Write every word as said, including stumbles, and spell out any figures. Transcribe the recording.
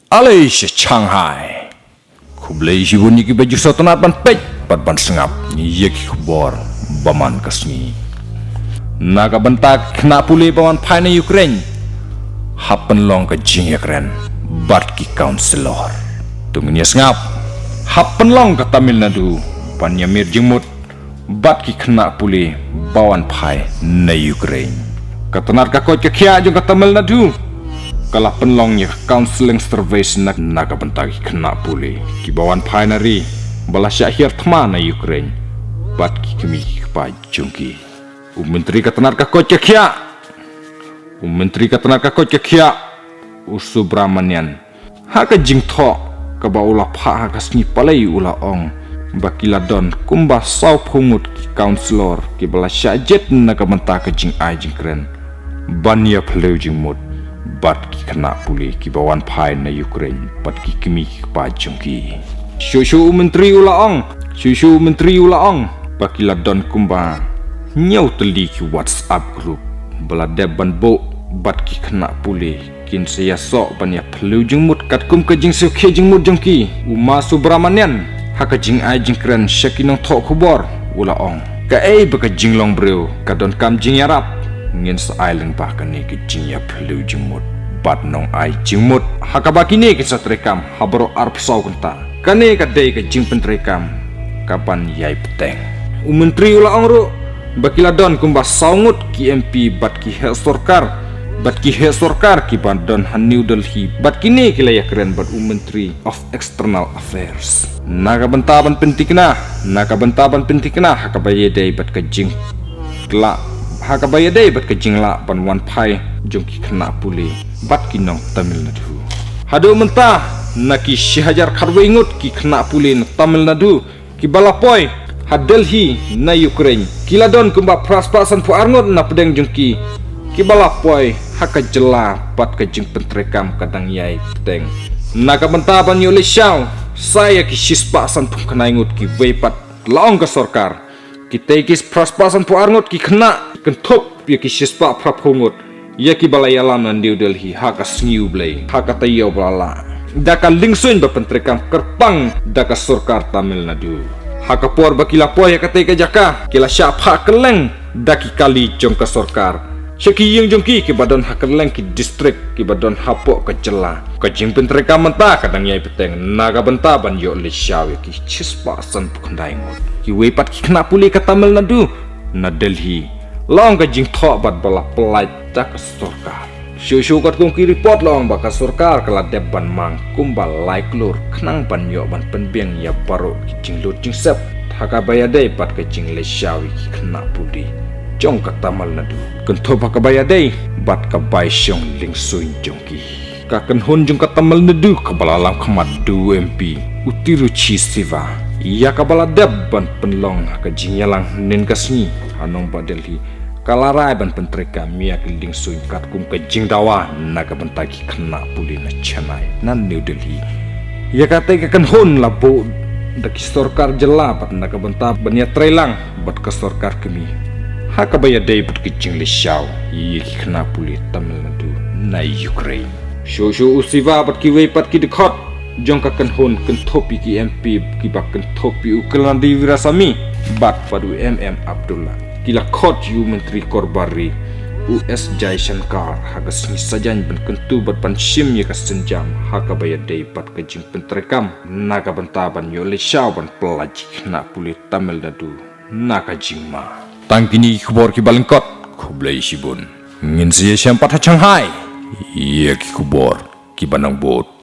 Ale sha Shanghai. Khublei shibun ïa kiba ju sngewtynnat ban peit bad ban sngap ïa ki khubor ba man ka sngi. Na ka bynta ki khynnah pule ba wan phai na Ukraine, hap pynlong ka jingïakren bad ki councillor. To ngin ïa sngap, hap pynlong ka Tamil Nadu ban ïamir jingmut bad ki khynnah pule ba wan phai na Ukraine. Ka tnat ka koit ka khiah jong ka Tamil Nadu ka la pynlong ïa ka counselling service na, na ka bynta ki khynnah pule kiba wan phai na ri ba la shah hiar thma na Ukraine bad ki kmie ki kpa jong ki. U Myntri ka tnat ka koit ka khiah, u Myntri ka tnat ka koit ka khiah, u Subramanian, ha ka jingthoh kaba u la phah ha ka sngi Palei u la ong ba ki la don kumba sawphew ngut ki councillor kiba la shah jied na ka bynta ka jingai jingkren ban ïa phylliew jingmut bad ki khynnah pule kiba wan phai na Ukraine bad ki kmie ki kpa jong ki. Shuh shuh u Myntri u la ong, shuh shuh u Myntri u la ong ba ki la don kumba hynñiew tylli ki WhatsApp group ba la dep ban buh bad ki khynnah pule kin sa ïasoh ban ïa phylliew jingmut katkum ka jingsngewkhia jingmut jong ki. U Ma Subramanian ha ka jingai jingkren sha ki nongthoh khubor u la ong, kaei ba ka jinglong briew ka donkam jingïarap, ngin sa ai lyngba kane ka jingïaphylliew jingmut bad nongai jingmut ha kaba kine ki sa treikam ha baroh arphew saw kynta. Kane ka dei ka jingpyntreikam kaban ïai bteng. U Myntri u la ong ruh ba ki la don kumba saw ngut ki MP bad ki heh sorkar, bad ki heh sorkar kiba don ha New Delhi bad kine ki la ïakren bad u Myntri of External Affairs. Na ka bynta ban pyntikna, na ka bynta ban pyntikna ha kaba ïadei bad ka jinglah, ha kaba ïadei bad ka jinglah ban wan phai jong ki khynnah pule bad ki nong Tamil Nadu. Haduh mynta na ki shi hajar khatwei ngut ki khynnah pule na Tamil Nadu kiba la poi ha Delhi na Ukraine. Ki la don kumba phra spah sanphew ar ngut na pdeng jong ki kiba la poi ha ka jylla bad ka jingpyntreikam ka dang ïai bteng. Na ka bynta ban ïoh leit shaw sa ïa ki shi spah sanphew khyndai ngut kiwei pat la ong ka sorkar. Kitei ki phra spah sanphew ar ngut ki khynnah kynthup ïa ki shi spah phraphew ngut ïa kiba la ïalam na New Delhi ha ka sngi U Blei ha ka taïew ba la lah da ka liengsuiñ ba pyntreikam kyrpang da ka sorkar Tamil Nadu. Ha ka por ba ki la poi ha katei ka jaka ki la shah phah kylleng da ki kali jong ka sorkar sha ki ïing jong ki kiba don ha kylleng ki district kiba don hapoh ka jylla. Ka jingpyntreikam mynta ka dang ïai bteng na ka bynta ban ïoh leit shaw ïa ki shi spah sanphew khyndai ngut kiwei pat ki khynnah pule ka Tamil Nadu na Delhi. La ong ka jingthoh bad ba la pyllait da ka sorkar. Shuh shuh katkum ki report la ong ba ka sorkar ka la dep ban mang kumba lai klur khnang ban ïoh ban pynbiang ïa baroh ki jinglut jingsep ha kaba ïadei bad ka jingleit shaw ïa ki khynnah pule jong ka Tamil Nadu. Kynthup ha kaba ïadei bad ka bai shong liengsuiñ jong ki. Ka kynhun jong ka Tamil Nadu kaba la lam khmat da u MP u Tiruchi Siva ïa kaba la dep ban pynlong ha ka jingïalang hynnin ka sngi ha nongbah Delhi ka la rai ban pyntreikam ïa ka liengsuiñ katkum ka jingdawa na ka bynta ki khynnah pule na Chennai na New Delhi. Ïa katei ka kynhun la buh da ki sorkar jylla bad na ka bynta ban ïatreilang bad ka sorkar kmie ha kaba ïadei bad ka jingleit shaw ïa ki khynnah pule Tamil Nadu na Ukraine. Shuh shuh u Siva bad kiwei pat ki dkhot jong ka kynhun kynthup ïa ki MP kiba kynthup ïa u Kalnadi Wirasamy bad pat u M M Abdullah ki la khot ïa u Myntri Korbar Ri u S Jaishankar ha ka sngi Saitjaiñ ban kyntu bad ban shim ïa ka sienjam ha kaba ïadei bad ka jingpyntreikam na ka bynta ban ïoh leit shaw ban pyllait ïa ki khynnah pule Tamil Nadu na ka jingma. Tang kine ki khubor kiba lyngkot. Khublei shibun. Ngin sa ïashem pat ha Shanghai ïa ki khubor kiba nang bud.